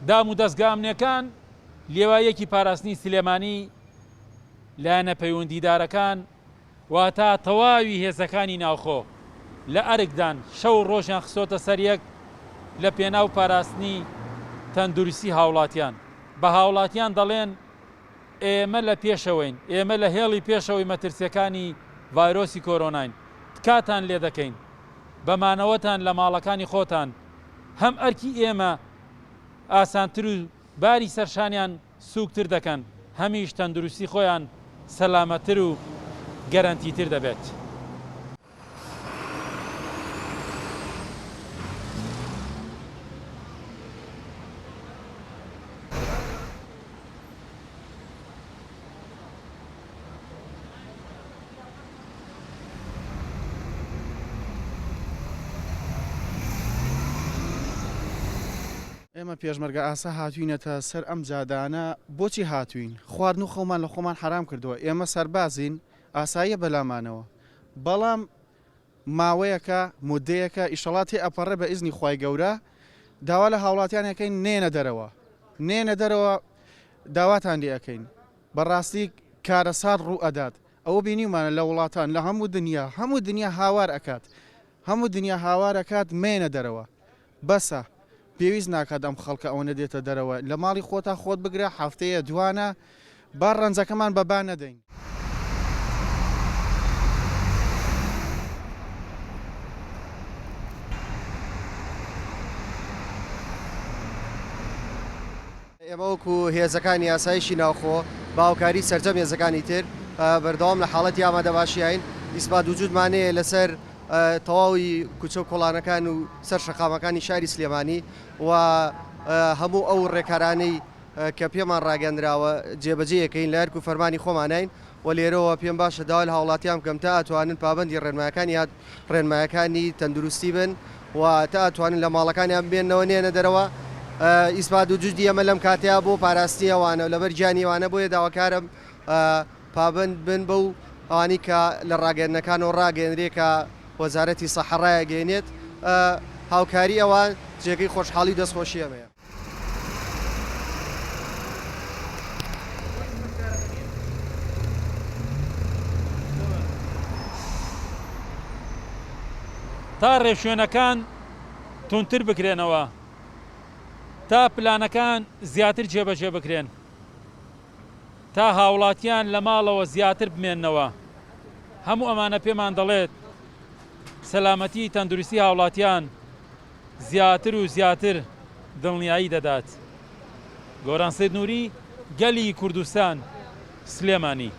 دام و دەزگا ئەمنیەکان، لیوای یەکی پاراستنی سلێمانی، لایەنە پەیوەندیدارەکان، واتە تەواوی هێزەکانی ناوخۆ لە ئەرکدان، شەو و ڕۆژیان خستۆتە سەر یەک لە پێناو پاراستنی تەندروستی هاوڵاتیان. بە هاوڵاتیان دەڵێن ئێمە لە پێشەوەین، ئێمە لە هێڵی پێشەوەی مەترسیەکانی ڤایرۆسی کۆرۆناین، تکاتان لێدەکەین بە مانەوەتان لە ماڵەکانی خۆتان هەم ئەرکی ئێمە ئاسانتر و باری سەرشانیان سووکتر دەکەن، هەمیش تەندروستی خۆیان سەلامەتتر و گەرەنتیتر دەبێت. ئێمە پێشمەرگە ئاسا هاتوینەتە سەر ئەم جادانە بۆچی هاتوین خواردن و خەومان لە خۆمان حەرام کردووە ئێمە سەربازین ئاساییە بەلامانەوە بەڵام ماوەیەکە مدەیەکە ئیشەڵا تێ ئەپەڕێ بە ئیزنی خوای گەورە داوا لە هاوڵاتیان ئەکەین نێنە دەرەوە نێنە دەرەوە داواتان لێ ئەکەین بەڕاستی کارەسات ڕوو ئەدات ئەوە بینیومانە لە وڵاتان لە هەموو دنیا هەموو دنیا هاوار ئەکات هەموو دنیا هاوار ئەکات مێنە دەرەوە بەسە پێویست ناکات ئەم خەڵکە ئەوەنە دێتە دەرەوە لە ماڵی خۆتا خۆت بگرە هەفتەیە دوانە با ڕەنجەکەمان بە با نەدەین. ئێمە وەکو هێزەکانی ئاسایشی ناوخۆ بە هاوکاری سەرجەم هێزەکانی تر بەردەوام لە حاڵەتی ئامادەباشیین، ئیسبات وجودمان هەیە لەسەر تەواوی کوچە و کۆڵانەکان و سەر شەقامەکانی شاری سلێمانی و هەموو ئەو ڕێکارانەی کە پێمان ڕاگەندراوە جێبەجێ ئەکەین لە ئەرک و فەرمانی خۆمانین و لێرەوە پێم باشە داوا لە هاوڵاتیان بکەم تا ئەتوانن پابەندی ڕێنمایەکانی ڕێنمایەکانی تەندروستی بن و تا ئەتوانن لە ماڵەکانیان بمێننەوە نێنە دەرەوە ئیسپات و جودی ئەمە لەم کاتەیە بۆ پاراستنی ئەوانە و لەبەر گیانی ئەوانە بۆیە داواکارم پابەند بن بەو ئەوانی کە لە ڕاگەیاندنەکانەوە ڕاگەیەنرێ کە وەزارەتی سەحە ڕایەگەیەنێت هاوکاری ئەوان جێگەی خۆشحاڵی و دەستخۆشی ئێمەیە. تا ڕێوشوێنەکان توندتر بکرێنەوە، تا پلانەکان زیاتر جێبەجێ بکرێن، تا هاوڵاتیان لە ماڵەوە زیاتر بمێننەوە، هەموو ئەمانە پێمان دەڵێت سەلامەتی تەندروستی هاوڵاتیان زیاتر و زیاتر دڵنیایی دەدات. گۆران سەید نوری، گەلی کوردستان، سلێمانی.